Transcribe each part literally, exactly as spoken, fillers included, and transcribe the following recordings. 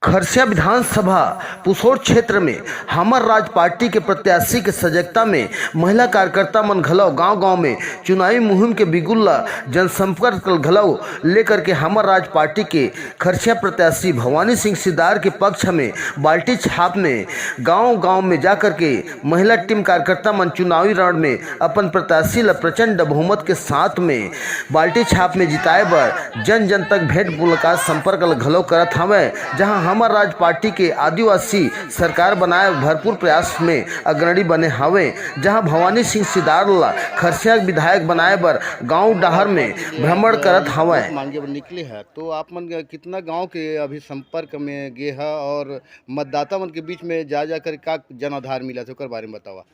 खरसिया विधानसभा पुसौर क्षेत्र में हमर राज पार्टी के प्रत्याशी के सजगता में महिला कार्यकर्ता मन घलो गांव-गांव में चुनावी मुहिम के बिगुल ला जनसंपर्क घलो लेकर के हमर राज पार्टी के खरसिया प्रत्याशी भवानी सिंह सिद्धार के पक्ष में बाल्टी छाप में गांव-गांव में जाकर के महिला टीम कार्यकर्ता मन चुनावी रण में अपन प्रत्याशी ल प्रचंड बहुमत के साथ में बाल्टी छाप में जिताए बर जन जन तक भेंट मुलाकात संपर्क ल घलो करत हवय, जहां हमर राज पार्टी के आदिवासी सरकार बनाए भरपूर प्रयास में अग्रणी बने हवय, जहां भवानी सिंह सिद्धार ल खरसिया विधायक बनाए बर गांव डहर में भ्रमण करत हवय। मांगे बर निकले ह, तो आप मन कितना गांव के अभी संपर्क में गे ह और मतदाता मन के बीच में जा जाकर का जन आधार मिला थे, ओकर बारे में बतावा।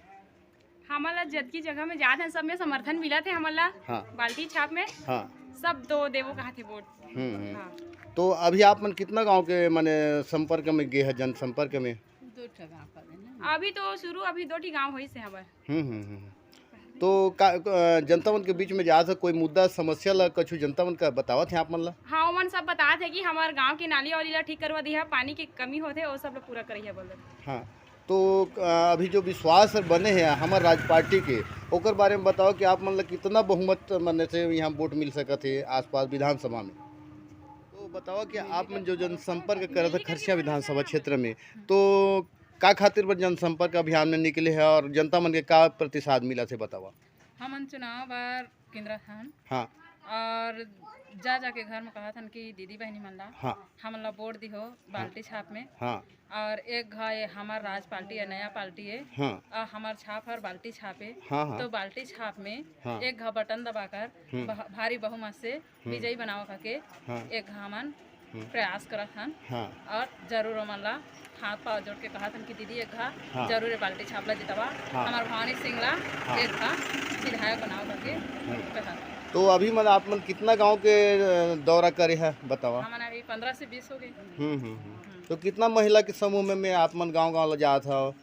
हमन ला जतकी जगह में जात हन, सब में समर्थन मिलत हे हमन ला। हाँ। बाल्टी छाप में हाँ। सब दो देवो कहा थे वोट। हम्म, हम्म। हाँ। तो अभी आप मन कितना गांव के माने संपर्क में गे ह, जनसंपर्क में? दो ठो गांव पर है ना। अभी तो शुरू, अभी दो ठी गांव होइस हे हमर। हम्म, हम्म, हम्म। तो का, अ, जनता मन के बीच में जात ह, कोई मुद्दा समस्या ला कछु जनता मन का बतावत हे आप मन ला? हाँ, ओमन सब बतात हे कि हमर गांव के नाली वाली ला ठीक करवा दिहा, पानी के कमी होथे, वो सब ला पूरा करिहा बोलत। हाँ। तो, अ, अभी जो विश्वास बने हे हमर राज पार्टी के, ओकर बारे में बताओ कि आप मन ला कितना बहुमत माने से यहाँ वोट मिल सकत हे आसपास विधानसभा में? तो बताओ कि आप मन जो जनसंपर्क करत हे खरसिया विधानसभा क्षेत्र में, तो का खातिर बर जनसंपर्क अभियान में निकले हे और जनता मन के का प्रतिसाद मिलत हे, बतावा। हमन चुनाव बर केंद्र हन। हाँ। और जा जाके घर में कहत हन कि दीदी बहनी मन ला, हाँ। हमन ला वोट दिहो बाल्टी छाप में। हाँ। और एक घा ये हमर राज पार्टी है, नया पार्टी है। हाँ। और हमर छाप हर बाल्टी छाप है। हाँ, हाँ। तो बाल्टी छाप में हाँ। एक घा बटन दबाकर हम्म। बह-, भारी बहुमत से हम्म। विजयी बनावा करके हाँ। एक घा हमन हम्म। प्रयास करत हन। हाँ। और जरूर ओमन ला हाथ पाँव जोड़ के कहत हन कि दीदी एक घा हाँ। जरूर ये बाल्टी छाप ला जितावा। हाँ। हमर भवानी सिंह ला हाँ। एक घा विधायक बनावा करके हम्म। कहत हन। तो अभी मन आप मन कितना गांव के, अ, दौरा करे है, बतावा? हमन अभी पन्द्रह से बीस हो गए। हम्म, हम्म, हम्म। हम्म। तो कितना महिला के समूह में, में आप मन गांव-गांव ला जात हव?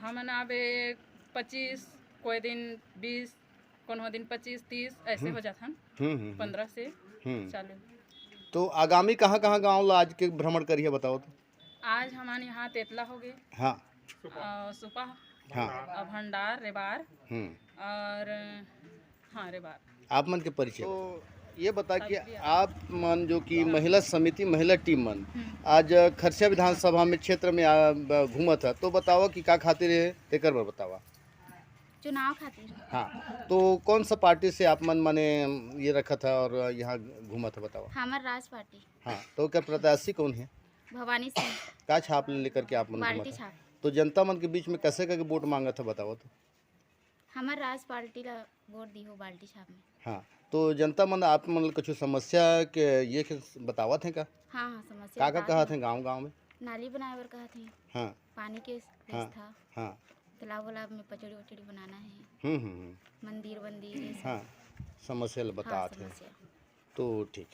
हमन अबे पच्चीस, कोई दिन बीस, कोनो दिन पच्चीस, तीस ऐसे हम्म। हो जात हन। हम्म, हम्म, हम्म। पन्द्रह से हम्म। चालू। तो आगामी कहाँ-कहाँ गांव ला आज के भ्रमण करिहा, बताओ तो? आज हमन यहाँ तेतला हो गए। हाँ। अ, सुपा। हाँ। अ, भंडार, रेबार। हम्म। और, हाँ, रेबार। आप मन के परिचय तो बताओ। ये बता कि अभी आप मन जो कि महिला समिति, महिला टीम मन हम्म। आज खरसिया विधानसभा में क्षेत्र में आ, ब-, घूमत है, तो बताओ कि का खातिर है, तेकर बर बतावा। चुनाव खातिर। हाँ, तो कौन सा पार्टी से आप मन माने ये रखत है और यहाँ घूमत है, बतावा। हमर राज पार्टी। हाँ, तो ओकर प्रत्याशी कौन है? भवानी सिंह। का छाप ले लेकर के आप मन बाल्टी घूमत है? छाप। तो जनता मन के बीच में कैसे करके वोट मांगत है, बताओ तो। हमर राज पार्टी ला वोट दिहो बाल्टी छाप में। हाँ, तो जनता मन आप मन ला कुछ समस्या के ये के बतावत है का? हाँ, हाँ, समस्या का, का बता कहत दे। है गांव-गांव में? नाली बनाए बर कहत है। हाँ। पानी के हाँ, व्यवस्था। हाँ। तालाब वालाब में पचड़ी वचड़ी बनाना है। हम्म, हम्म, हम्म। मंदिर वंदिर, ये सब। हाँ, समस्या ल हाँ, बतात हे। समस्या। तो ठीक।